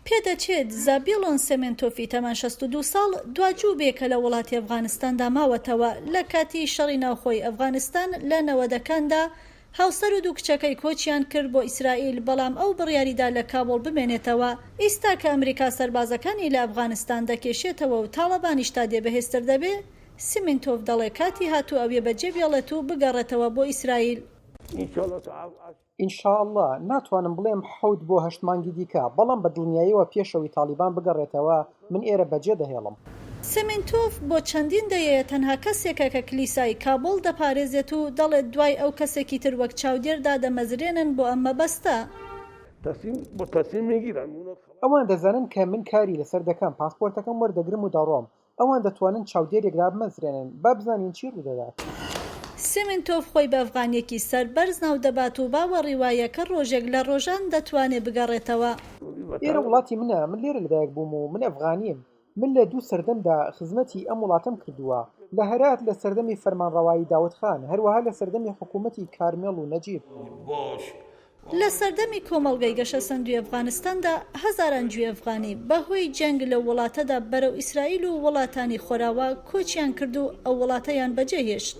پێدەچێت زابیڵۆن سێمێنتۆفی تەمەن 62 ساڵ دوا جوو بێ کە لە وڵاتی ئەفغانستاندا ماوەتەوە. لە کاتی شەڕی ناوخۆی ئەفغانستان لە نەوەدەکاندا هاوسەر و دوو کچەکەی کۆچیان کرد بۆ ئیسرائیل، بەڵام ئەو بڕیاریدا لە کابوڵ بمێنێتەوە. ئیستا کە ئەمریکا سەربازەکانی لە ئەفغانستان دەکێشێتەوە و تاڵەبانیش تا دێ بەهێزتر دەبێ، سیمینتۆف دەڵێ کاتی هاتوو ئەوێ بەجێ بێڵێت و بگەڕێتەوە بۆ ئیسرائیل. ان شاء اللە، ناتوانم بڵێم حەوت بۆ هەشت مانگی دیکە، بەڵام بە دڵنیاییەوە پێش ئەوەی تاڵیبان بگەڕێتەوە، من ئێرە بەجێدەهێڵم. سیمینتۆف بۆ چەندین دەیەیە تەنها کەسێکە کە کلیسای کابوڵ دەپارێزێت و دەڵێت دوای ئەو کەسێکی تر وەک چاودێر دادەمەزرێنن بۆ ئەم مەبەستە. ئەوان دەزانن کە من کاری لەسەر دەکەم، پاسپۆرتەکەم وەردەگرم و دەڕۆم. ئەوان دەتوانن چاودێرێک دابمەزرێنن، با بزانین چی ڕوودەدات. سیمینتۆف خۆی بە ئەفغانییەکی سەربەرز ناودەبات و باوەڕی وایە کە ڕۆژێک لە ڕۆژان دەتوانێ بگەڕێتەوە. ئێرە وڵاتی منە، من لێرە لەدایک بووم و من ئەفغانیم. من لە دوو سەردەمدا خزمەتی ئەم وڵاتەم کردووە، لە هەرات لە سەردەمی فەرمانڕەوایی داود خان، هەروەها لە سەردەمی حکوومەتی کارمێڵ و نەجیب. لە سەردەمی کۆمەڵگەی گەشەسەندووی ئەفغانستاندا، هەزاران جووی ئەفغانی بە هۆی جەنگ لەو وڵاتەدا بەرەو ئیسرائیل و وڵاتانی خۆراوا کۆچیان کرد و ئەو وڵاتەیان بەجێهێشت.